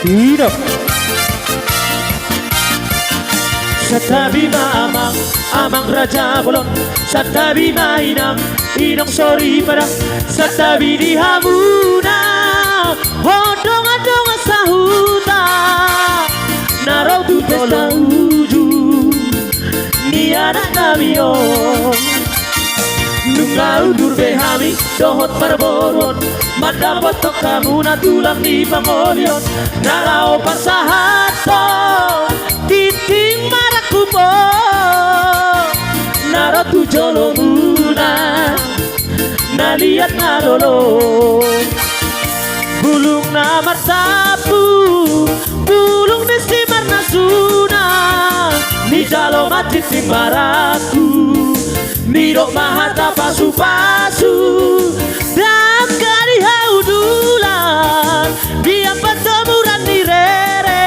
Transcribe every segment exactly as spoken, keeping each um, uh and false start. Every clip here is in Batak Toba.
Inang. Santabi ma amang, amang raja bolon. Santabi ma inang, inang soripada. Santabi di hamuna, ho dongan-dongan sahuta, na ro tu pesta uju ni anaknami on. Nunga undur be hami dohot parboruon, mandapothon hamuna tulang ni pangoli on, na laho pasahathon tintin marangkup on, na ro tu jolomuna, na liat na lolo. Bulung na martapu, bulung ni simarnasuna, nijalo ma tintin marangkup, nidok ma hata pasu-pasu, dangka di haudulan, di amban tomuran ni rere,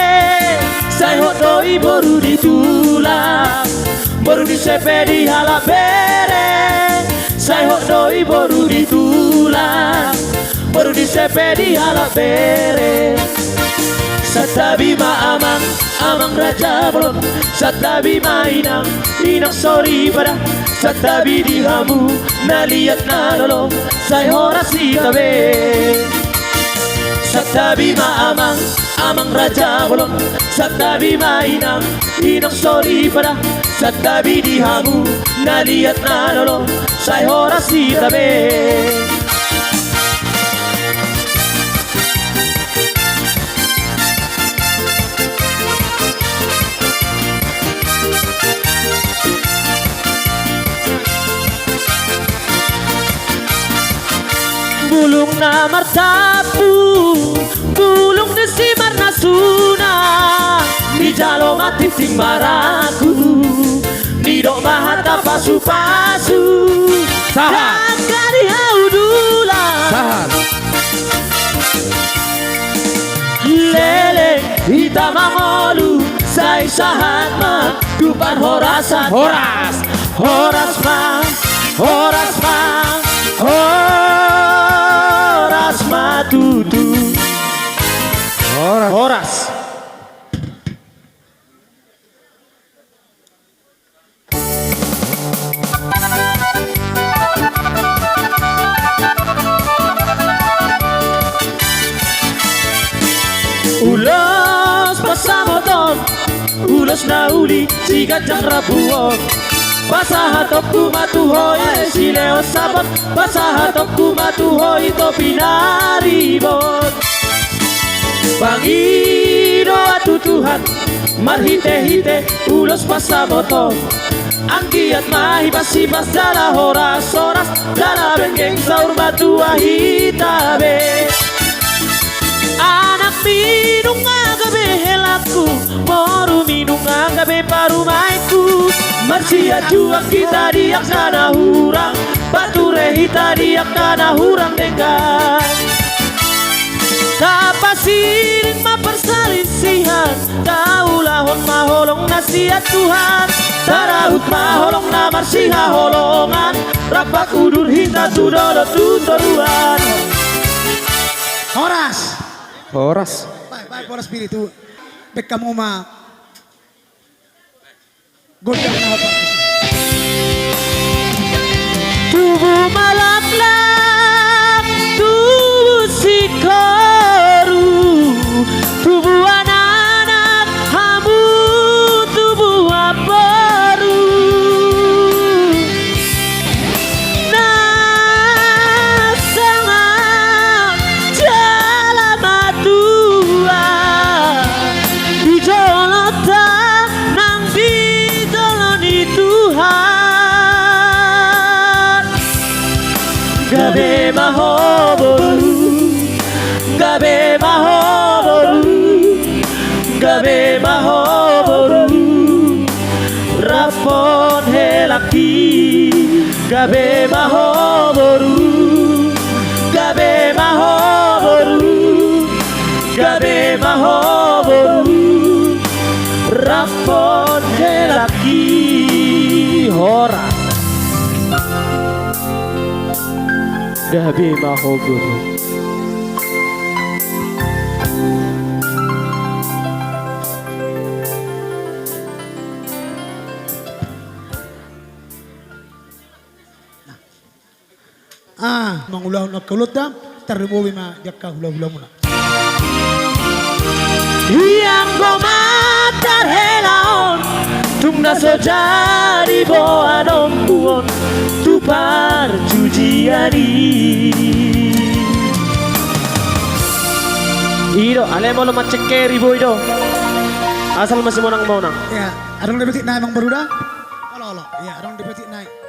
sai hot do i boru ni tulang, boru ni sepe di halak bere, sai hot do i boru ni tulang, boru ni sepe di halak bere. Santabi ma amang, amang raja bolon. Santabi ma inang, inang soripada. Santabi di hamu na liat na lolo, sai horas hita be. Santabi ma amang, amang raja bolon. Santabi ma inang, inang soripada. Santabi di hamu na liat na lolo, sai horas hita be. Bulung na martapu, bulung ni simarnasuna, nijalo ma tintin marangkup, nidok ma hata pasu-pasu, sahat, dangka di haudulan. Sahat. Leleng hita mangolu, sai sahat ma tu parhorasan. Horas. Horas ma, horas ma, horas ma tutu. Horas. Horas. Ulos pansamotan, ulos na uli siganjang rambu on. Pasahatonku ma tu ho i silehon saput, pasahatonku ma tu ho i topi na ribot. Pangidoan tu Tuhan marhite-hite ulos pansamotan. Anggiat ma hipas-hipas jala horas-horas, jala benggeng saur matua hita be. Anakmi nunga gabe helangku, borumi nunga gabe parumaenku. Marsianjuan hita di angka na hurang, pature hita di angka na hurang denggan. Tapasiling ma parsalisihan, taulahon ma holong na sian Tuhan. Tarahut ma holong na marsihaholongan, rampak udur hita tu dolok tu toruan. Horas. Horas. Baik, baik, horas spiritu. Baik, hamu ma. Gondang na opat. Tubu ma laklak, tubu singkoru, tubu anak-anak hamu, tubu boru. Na sangap jala matua di jolonta nang di jolo ni Tuhan. Gabe ma ho boru, gabe ma ho boru, gabe ma ho boru, rap dohot helangki. Gabe ma ho boru, gabe ma ho boru, gabe ma ho boru, rap dohot helangki. Horas. Gabe ma ho boru. Ah, mangulahon angka ulaonta, tarlumobi ma di angka hulahulamuna. Ianggo ma tarhela on, tung na so jadi boanompu on tu parjujian i. I do, alai molo mancekeri boi do. Asal masimonang-monang. Ia, adong do betik nai, Amangboru da? Olo, olo. Ia, adong do betik nai.